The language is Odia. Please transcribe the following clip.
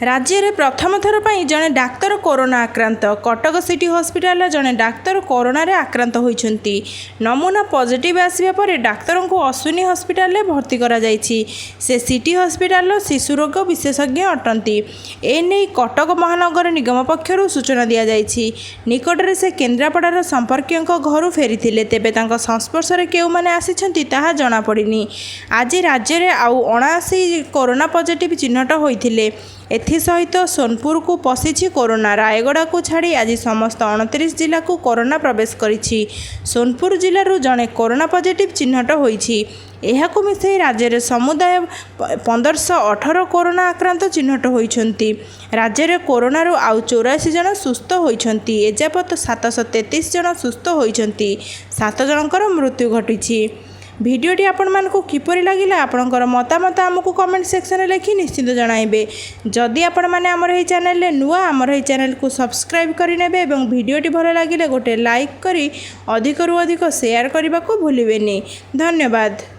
ରାଜ୍ୟରେ ପ୍ରଥମ ଥର ପାଇଁ ଜଣେ ଡାକ୍ତର କରୋନା ଆକ୍ରାନ୍ତ। କଟକ ସିଟି ହସ୍ପିଟାଲର ଜଣେ ଡାକ୍ତର କରୋନାରେ ଆକ୍ରାନ୍ତ ହୋଇଛନ୍ତି। ନମୁନା ପଜିଟିଭ୍ ଆସିବା ପରେ ଡାକ୍ତରଙ୍କୁ ଅଶ୍ୱିନୀ ହସ୍ପିଟାଲରେ ଭର୍ତ୍ତି କରାଯାଇଛି। ସେ ସିଟି ହସ୍ପିଟାଲର ଶିଶୁ ରୋଗ ବିଶେଷଜ୍ଞ ଅଟନ୍ତି। ଏନେଇ କଟକ ମହାନଗର ନିଗମ ପକ୍ଷରୁ ସୂଚନା ଦିଆଯାଇଛି। ନିକଟରେ ସେ କେନ୍ଦ୍ରାପଡ଼ାର ସମ୍ପର୍କୀୟଙ୍କ ଘରୁ ଫେରିଥିଲେ। ତେବେ ତାଙ୍କ ସଂସ୍ପର୍ଶରେ କେଉଁମାନେ ଆସିଛନ୍ତି, ତାହା ଜଣାପଡ଼ିନି। ଆଜି ରାଜ୍ୟରେ ଆଉ 79 କରୋନା ପଜିଟିଭ୍ ଚିହ୍ନଟ ହୋଇଥିଲେ। ଏଥିସହିତ ସୋନପୁରକୁ ପଶିଛି କରୋନା। ରାୟଗଡ଼ାକୁ ଛାଡ଼ି ଆଜି ସମସ୍ତ 29 ଜିଲ୍ଲାକୁ କରୋନା ପ୍ରବେଶ କରିଛି। ସୋନପୁର ଜିଲ୍ଲାରୁ ଜଣେ କରୋନା ପଜିଟିଭ୍ ଚିହ୍ନଟ ହୋଇଛି। ଏହାକୁ ମିଶାଇ ରାଜ୍ୟରେ ସମୁଦାୟ 1518 କରୋନା ଆକ୍ରାନ୍ତ ଚିହ୍ନଟ ହୋଇଛନ୍ତି। ରାଜ୍ୟରେ କରୋନାରୁ ଆଉ 84 ଜଣ ସୁସ୍ଥ ହୋଇଛନ୍ତି। ଏଯାବତ 733 ଜଣ ସୁସ୍ଥ ହୋଇଛନ୍ତି। 7 ଜଣଙ୍କର ମୃତ୍ୟୁ ଘଟିଛି। ଭିଡ଼ିଓଟି ଆପଣମାନଙ୍କୁ କିପରି ଲାଗିଲା, ଆପଣଙ୍କର ମତାମତ ଆମକୁ କମେଣ୍ଟ ସେକ୍ସନରେ ଲେଖି ନିଶ୍ଚିତ ଜଣାଇବେ। ଯଦି ଆପଣମାନେ ଆମର ଏହି ଚ୍ୟାନେଲରେ ନୂଆ, ଆମର ଏହି ଚ୍ୟାନେଲକୁ ସବସ୍କ୍ରାଇବ୍ କରିନେବେ ଏବଂ ଭିଡ଼ିଓଟି ଭଲ ଲାଗିଲେ ଗୋଟେ ଲାଇକ୍ କରି ଅଧିକରୁ ଅଧିକ ସେୟାର କରିବାକୁ ଭୁଲିବେନି। ଧନ୍ୟବାଦ।